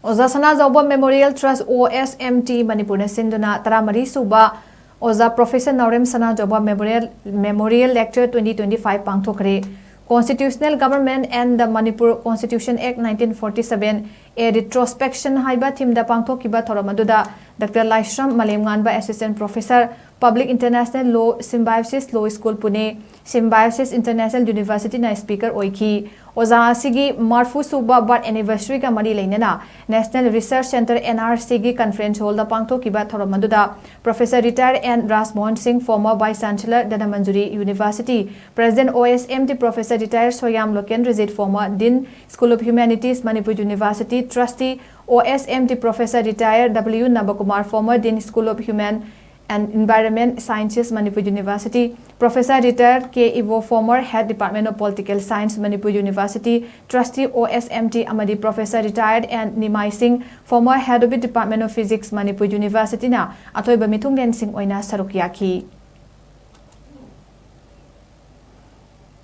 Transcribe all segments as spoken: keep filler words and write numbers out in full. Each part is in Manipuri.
ꯑꯣꯖꯥ ꯁꯅꯥꯖꯥꯎꯕ Memorial Trust, O S M T, ꯃꯅꯤꯄꯨꯔꯅ ꯁꯤꯟꯗꯨꯅ ꯇꯔꯥꯃꯔꯤ ꯁꯨꯕ ꯑꯣꯖꯥ professor Naorem Sanajaoba Memorial, Memorial Lecture twenty twenty-five ꯄꯥꯡꯊꯣꯛꯈ꯭ꯔꯦ꯫ Constitutional Government and the Manipur Constitution Act nineteen forty-seven, A Retrospection ꯍꯥꯏꯕ themeꯗ ꯄꯥꯡꯊꯣꯛꯈꯤꯕ ꯊꯧꯔꯝ ꯑꯗꯨꯗ Doctor ꯂꯥꯏꯁ꯭ꯔꯝ ꯃꯥꯂꯦꯝꯉꯥꯟꯕ, Assistant Professor, Public International Law, Symbiosis Law School, Pune, Symbiosis International Universityꯅ speaker ꯑꯣꯏꯈꯤ꯫ ꯑꯣꯖꯥ ꯑꯁꯤꯒꯤ ꯃꯔꯐꯨ ꯁꯨꯕ birth anniversaryꯒ ꯃꯔꯤ ꯂꯩꯅꯅ National Research Centre, N R Cꯒꯤ conference hallꯗ ꯄꯥꯡꯊꯣꯛꯈꯤꯕ ꯊꯧꯔꯝ ꯑꯗꯨꯗ Professor Retired N Raj Mohan Singh, former Vice Chancellor, Dhanamanjuri University, President, O S M T, Professor Retired Soyam Lokendrajit, former Dean, School of Humanities, Manipur University, Trustee, O S M T, Professor Retired W Nabakumar, former Dean, School of Human and Environment Sciences, Manipur University, Professor Retired K Ivo, former Head, Department of Political Science, Manipur University, Trustee, O S M T, ꯑꯃꯗꯤ Professor Retired N Nimai Singh, former Head of the Department of Physics, Manipur Universityꯅ ꯑꯊꯣꯏꯕ ꯃꯤꯊꯨꯡꯂꯦꯟꯁꯤꯡ ꯑꯣꯏꯅ ꯁꯔꯨꯛ ꯌꯥꯈꯤ꯫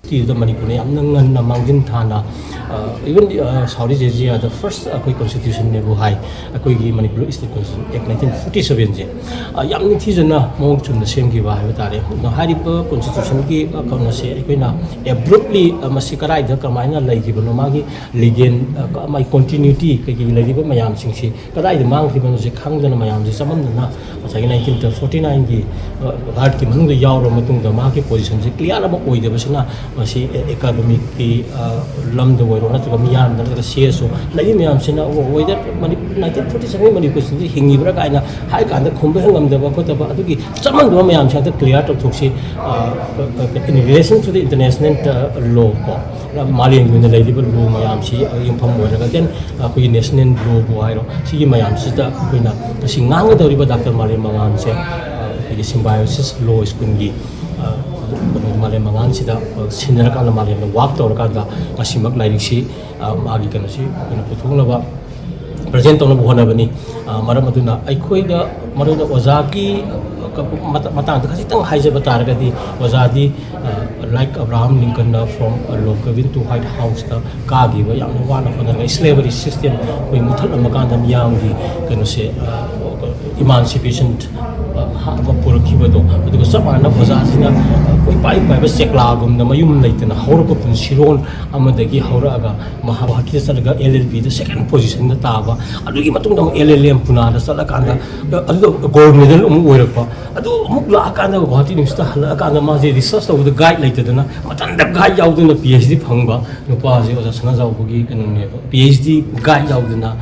ꯁꯤꯗ ꯃꯅꯤꯄꯨꯔꯅ ꯌꯥꯝꯅ ꯉꯟꯅ ꯃꯥꯡꯖꯤꯟ ꯊꯥꯅ, even Southeast Asiaꯗ first ꯑꯩꯈꯣꯏ constitutionꯅꯦꯕꯨ ꯍꯥꯏ꯫ ꯑꯩꯈꯣꯏꯒꯤ Manipur State Constitution Act nineteen forty sevenꯁꯦ ꯌꯥꯝ ꯅꯤꯡꯊꯤꯖꯅ ꯃꯑꯣꯡ ꯆꯨꯝꯅ ꯁꯦꯝꯈꯤꯕ ꯍꯥꯏꯕ ꯇꯥꯔꯦ꯫ ꯑꯗꯣ ꯍꯥꯏꯔꯤꯕ constitutionꯒꯤ ꯀꯩꯅꯣꯁꯦ ꯑꯩꯈꯣꯏꯅ abruptly ꯃꯁꯤ ꯀꯗꯥꯏꯗ ꯀꯃꯥꯏꯅ ꯂꯩꯈꯤꯕꯅꯣ, ꯃꯥꯒꯤ legal, ꯃꯥꯒꯤ continuity, ꯀꯩꯀꯩ ꯂꯩꯔꯤꯕ ꯃꯌꯥꯝꯁꯤꯡꯁꯤ ꯀꯗꯥꯏꯗ ꯃꯥꯡꯈꯤꯕꯅꯣꯁꯦ ꯈꯪꯗꯅ ꯃꯌꯥꯝꯁꯦ ꯆꯃꯝꯅꯅ ꯉꯁꯥꯏꯒꯤ nineteen forty nineꯒꯤ ꯚꯥꯔꯠꯀꯤ ꯃꯅꯨꯡꯗ ꯌꯥꯎꯔꯕ ꯃꯇꯨꯡꯗ ꯃꯥꯒꯤ positionꯁꯦ clear ꯑꯃ ꯑꯣꯏꯗꯕꯁꯤꯅ ꯃꯁꯤ economicꯀꯤ ꯂꯝꯗ ꯑꯣꯏꯔꯣ ꯅꯠꯇ꯭ꯔꯒ ꯃꯤꯌꯥꯝꯗ ꯅꯠꯇ꯭ꯔꯒ C S O ꯂꯩꯔꯤ ꯃꯌꯥꯝꯁꯤꯅ whether nineteen forty sevenꯒꯤ ꯃꯅꯤꯄꯨꯔꯁꯤꯗ ꯍꯤꯡꯉꯤꯕ꯭ꯔꯥ ꯀꯥꯏꯅ ꯍꯥꯏ ꯀꯥꯟꯗ ꯈꯨꯝꯕ ꯉꯝꯗꯕ ꯈꯣꯠꯇꯕ ꯑꯗꯨꯒꯤ ꯆꯃꯝꯅꯕ ꯃꯌꯥꯝꯁꯦ ꯍꯟꯗꯛ clear ꯇꯧꯊꯣꯛꯁꯤ꯫ In relation to the international law ꯀꯣ, ꯃꯥꯂꯦꯝꯒꯤ ꯑꯣꯏꯅ ꯂꯩꯔꯤꯕ law ꯃꯌꯥꯝꯁꯤ ꯌꯨꯝꯐꯝ ꯑꯣꯏꯔꯒ then ꯑꯩꯈꯣꯏꯒꯤ national lawꯕꯨ ꯍꯥꯏꯔꯣ, ꯁꯤꯒꯤ ꯃꯌꯥꯝꯁꯤꯗ ꯑꯩꯈꯣꯏꯅ ꯉꯁꯤ ꯉꯥꯡꯒꯗꯧꯔꯤꯕ ꯗꯥꯛꯇꯔ ꯃꯥꯂꯦꯝ ꯃꯉꯥꯜꯁꯦ ꯑꯩꯈꯣꯏꯒꯤ Symbiosis Law Schoolꯒꯤ ꯃꯥꯂꯦꯝ ꯃꯉꯥꯜꯁꯤꯗ ꯁꯤꯟꯅꯔꯀꯥꯟꯗ ꯃꯥꯂꯦꯝꯗ work ꯇꯧꯔꯀꯥꯟꯗ ꯉꯁꯤꯃꯛ ꯂꯥꯏꯔꯤꯛꯁꯤ ꯃꯥꯒꯤ ꯀꯩꯅꯣꯁꯤ ꯑꯩꯈꯣꯏꯅ ꯄꯨꯊꯣꯛꯅꯕ present ꯇꯧꯅꯕ ꯍꯣꯠꯅꯕꯅꯤ꯫ ꯃꯔꯝ ꯑꯗꯨꯅ ꯑꯩꯈꯣꯏꯗ ꯃꯔꯨꯑꯣꯏꯅ ꯑꯣꯖꯥꯒꯤ ꯃꯇꯥꯡꯗ ꯈꯖꯤꯛꯇꯪ ꯍꯥꯏꯖꯕ ꯇꯥꯔꯒꯗꯤ, ꯑꯣꯖꯥꯗꯤ, like Abraham Lincolnꯅ from Log Cabin to White Houseꯇ ꯀꯥꯈꯤꯕ, ꯌꯥꯝꯅ ꯋꯥꯅ ꯍꯣꯠꯅꯔꯒ slavery system ꯑꯩꯈꯣꯏ ꯃꯨꯊꯠꯂꯝꯕ ꯀꯥꯟꯗ ꯃꯤꯌꯥꯝꯒꯤ ꯀꯩꯅꯣꯁꯦ, emancipation ꯑꯃ ꯄꯨꯔꯛꯈꯤꯕꯗꯣ, ꯑꯗꯨꯒ ꯆꯞ ꯃꯥꯟꯅꯅ ꯑꯣꯖꯥꯁꯤꯅ ꯀꯣꯏꯄꯥꯏ ꯄꯥꯏꯕ ꯆꯦꯛꯂꯥꯒꯨꯝꯅ ꯃꯌꯨꯝ ꯂꯩꯇꯅ ꯍꯧꯔꯛꯄ ꯄꯨꯟꯁꯤꯔꯣꯟ ꯑꯃꯗꯒꯤ ꯍꯧꯔꯛꯑꯒ ꯃꯍꯥꯛ ꯒꯨꯋꯥꯍꯥꯇꯤꯗ ꯆꯠꯂꯒ L L Bꯗ second positionꯗ ꯇꯥꯕ, ꯑꯗꯨꯒꯤ ꯃꯇꯨꯡꯗ ꯑꯃꯨꯛ L L M ꯄꯨꯅꯥꯗ ꯆꯠꯂꯀꯥꯟꯗ ꯑꯗꯨꯗ gold medal ꯑꯃꯨꯛ ꯑꯣꯏꯔꯛꯄ, ꯑꯗꯨ ꯑꯃꯨꯛ ꯂꯥꯛꯑꯀꯥꯟꯗ ꯒꯨꯋꯥꯍꯥꯇꯤ ꯌꯨꯅꯤꯚꯔꯁꯤꯇꯤꯗ ꯍꯜꯂꯛꯑꯀꯥꯟꯗ ꯃꯥꯁꯦ research ꯇꯧꯕꯗ guide ꯂꯩꯇꯗꯅ ꯃꯊꯟꯇ guide ꯌꯥꯎꯗꯅ P H D ꯐꯪꯕ ꯅꯨꯄꯥꯁꯦ ꯑꯣꯖꯥ ꯁꯅꯥꯖꯥꯎꯕꯒꯤ ꯀꯩꯅꯣꯅꯦꯕ, P H D guide ꯌꯥꯎꯗꯅ